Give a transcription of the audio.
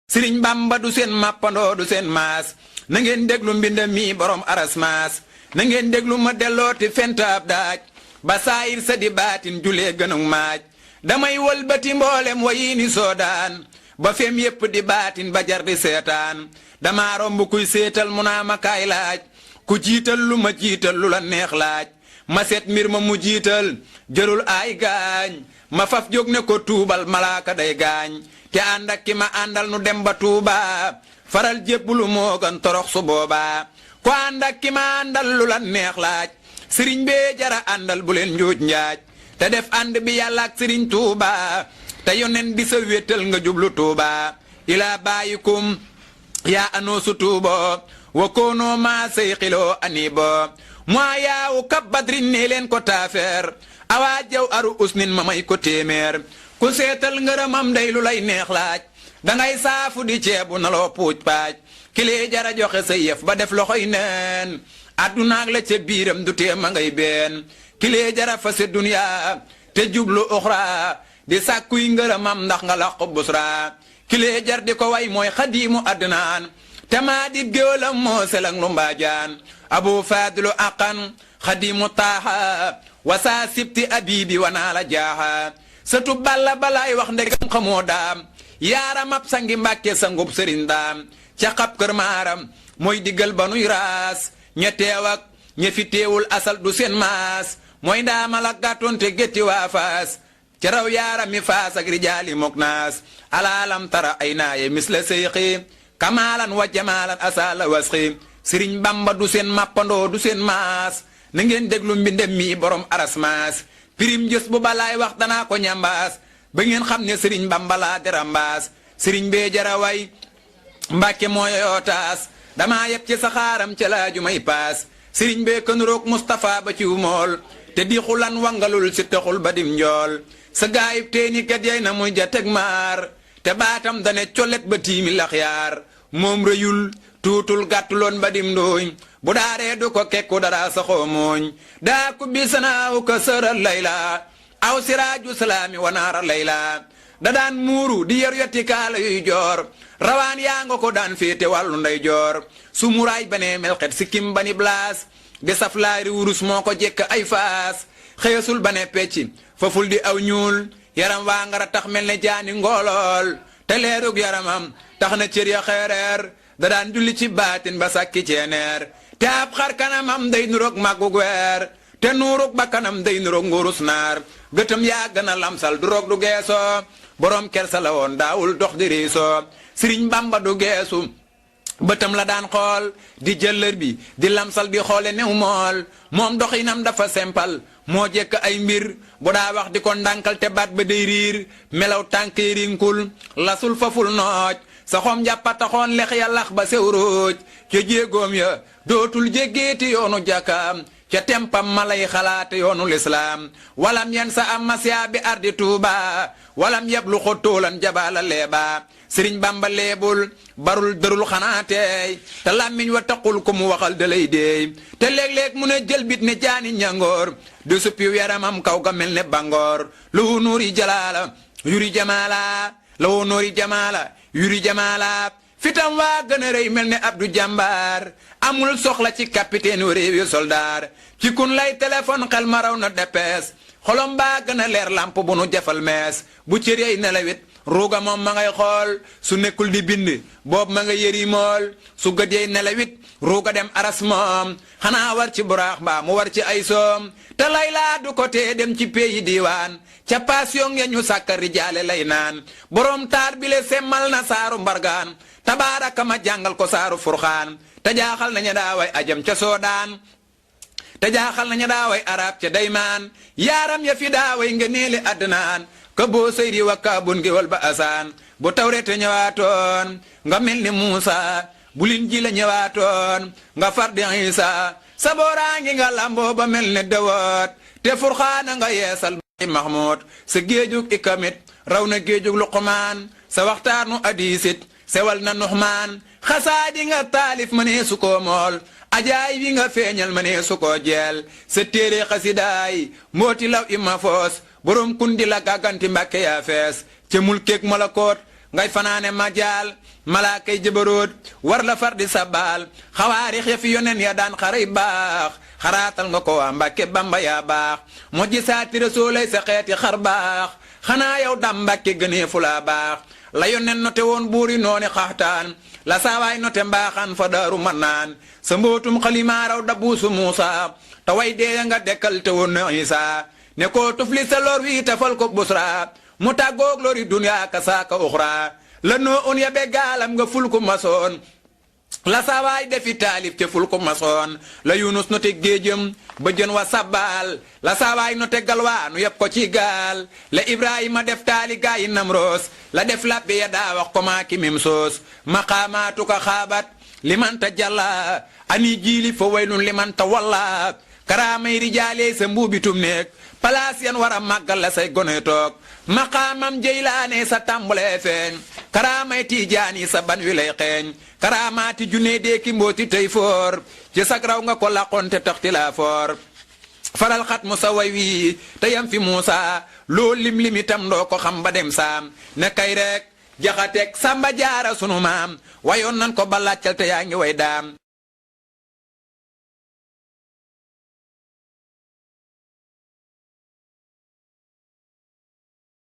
Sëriñ Bamba du seen mappandoo du seen maas na ngeen déglu mbind mi borom aras maas na ngeen déglu ma dellooti fent ab daaj ba saayir sa di baatin julee gënug maaj damay wëlbati mboolem wayiini soodaan ba fem yépp di baatin ba jar di seetaan dama romb kuy seetal mu naa ma kaay laaj ku jiital lu ma jiital lu la neex laaj ma seet mbir ma mu jiital jërul ay gaañ ma faf jóg ne ko tuubal malaaka day gaañ te ànd ak ki ma àndal nu dem ba Tuuba faral jébbulu moo gën torox su boobaa ko ànd ak ki ma àndal lu la neex laaj sëriñ bee jara àndal bu leen njuuj njaaj te def ànd bi yàlla ak sëriñ Tuuba te yonen di sa wéttal nga jublu Tuuba ilaa baayikum yaa anoosu tuubo wa koonoo maa say xiloo aniibo moo yaawu kab badrin nee leen ko taafeer awaa jaw aru usnin ma may ko téeméer ku seetal ngërëmam day lu lay neex laaj dangay saafu di ceebu na loo puuj paaj kilee jara joxe sa yëf ba def loxoy neen addunaag la ca biiram du tee ma ngay been kilee jara fase duniyaa te jublu uxra di sàkkuy ngërëmam ndax nga laq busra kilee jar di ko way mooy xadiimu adnaan te maa di géwalam moo selang lu mbaajaan abu faadilu aqan xadiimu taaxa wasaa sibti abibi wanaa la jaaxa sëtu balla balaay wax ndegam xamoo daam yaaram ab sangi mbàkke sangub sëriñ daam ca xab kër maaram mooy diggal ba nuy raas ña teew ak ña fi teewul asal du seen maas mooy ndaamal ak gàttoonte gétti waa faas ca raw yaaram mi faas ak rijaali mok naas alaalam tara ay naaye misla seyxi kamaalan wa jamaalan asala wasxi sëriñ bamba du seen mappandoo du seen maas na ngeen déglu mbindem mi borom aras maas pirim jës bu balaay wax danaa ko ñambaas ba ngeen xam ne sëriñ bamba laa derambaas sëriñ bee jaraway mbàkke mooyoo taas damaa yeb ci saxaaram ca laaju may paas sëriñ bee kënuroog Mustapha ba ciw mool te di xulan wangalul si taxul ba dim njool sa gaayib teeni kat yay na muy ja teg maar te baatam dane colet ba tiimi laxyaar moom rëyul tuutul gàttuloon ba dim ndooñ bu daaree du ko kekku dara saxoo mooñ daa ku bisanaaw ko sëral layla aw siraaju salaami wanaara layla da daan muuru di yer yotti kaala yuy joor rawaan yaa nga ko daan féete wàllu nday joor su muraay banee melxet sikkim bani blaas de saf laari wurus moo ko jekk ay faas xëyasul bane pecci faful di aw ñuul yaram waa ngara tax mel ne jaani ngoolool te leerug yaramam tax na cër ya xeereer da daan julli ci baatin ba sàkki ceeneer te ab xar kanamam day nuroog màggug weer te nuurug ba kanam day nuroog ngurus naar gëtam yaa gën a lamsal du roog du geesoo borom kersa la woon daawul dox di riisoo sëriñ bamba du geesu bëtam la daan xool di jëllër bi di lamsal di xoole new mool moom doxinam dafa sempal moo jekk ay mbir bu daa wax di ko ndànkal te baat ba day riir melaw tànki rinkul lasul faful nooj sa xom jàppataxoon lex ya lax ba sewróoj ca jéegoom ya dootul jéggeeti yoonu jàkkaam ca tempam malay xalaate yoonu lislaam walam yan sa am masiya bi ardi tuuba walam yeb lu xottóolan jabaala leeba sëriñ bamba leebul barul dërul xanaateey te làmmiñ wa taqul ko mu waxal dalay deey te léeg-léeg mu ne jëlbit ne jaani ñangoor du suppiw yaramam kaw ga mel ne bangoor lu nuuri jalaala yuri jamaala lawo noori jamaala yuri jamaala fitam waa gën a rëy mel ne abdu jàmbaar amul soxla ci capitaine u réew yu soldaar ci kun lay téléphone xel ma raw na depes xolom baa gën a leer lamp bu nu jafal mees bu cër yey nelawit ruuga moom ma ngay xool su nekkul di bind boobu ma nga yëri mool su gët yey nelawit ruuga dem aras moom xanaa war ci buraax mbaa mu war ci ay soom te lay laa du ko tee dem ci pays diiwaan ca passion ya ñu sàkkar rijaale lay naan borom taar bi le semmal na saaru mbargaan tabaaraka ma jàngal ko saaru furxaan te jaaxal nañu daaway ajam ca soodaan te jaaxal nañu daaway arab ca daymaan yaaram ya fi daaway nga neeli addnaan ka boo seyri wa kaabun gi wal ba asaan bu tawrete ñëwaatoon nga mel ni Muusa bu Linjiil la ñëwaatoon nga far di Isa sabooraangi nga lamboo ba mel ne dawoot te furxaana nga yeesal Mahmoud sa géejug ikamit raw na géejug Luqmaan sa waxtaanu adiisit sewal na Nuxmaan xasaadi nga taalif ma nee su koo mool ajaay wi nga feeñal ma nee su koo jeel sa téere xasidaay mbooti law ima foos borom kundi la gàgganti mbàkke yaa fees ca mulkeek malakoot ngay fanaane majaal malaakay jëbaroot war la far di sabaal xawaarix ya fi yonen ya daan xaray baax xaraatal nga ko waa Mbàkke Bamba yaa baax moo ji saati rasoolay sa xeeti xar baax xanaa yow dam Mbàkke gënee fu laa baax la yonen note woon buuri nooni xaxtaan la saawaay note mbaaxaan fa daaru mannaan sa mbootum xalimaaraw da buusu Muusa te way dee nga dekkal te woon na Isaa ne ko tufli sa lor wi tafal ko busra mu tàggoog lori duniyaa ka saaka uxra la noo un ya be gaalam nga ful ko masoon la saawaay defi taalif te ful ko masoon la Yunus note géejëm ba jën wa sabbaal la saawaay note galwaanu yëpp ko ci gaal la Ibrahima def taali gaayi Namroos la def labbe ya daa wax ko maa ki mim soos maqaamaatu ka xaabat liman ta jalla ani jiili fa waylun liman ta walla karaamay rijaalee sa mbuubitum neek palaas yan war a màggal la say gone toog maqaamam Jeylaane sa tàmbalee feeñ karaamay Tijaani sa ban wi lay xeeñ karaamaati junne deeki mbooti tey foor ci sag raw nga ko laqonte taxti laa foor faral xat mu sa way wi te yam fi Muusa loo lim itam doo ko xam ba dem saam ne kay rek jaxateeg Samba Jaara sunu maam wayoon nan ko ba làccal te yaa ngi way daam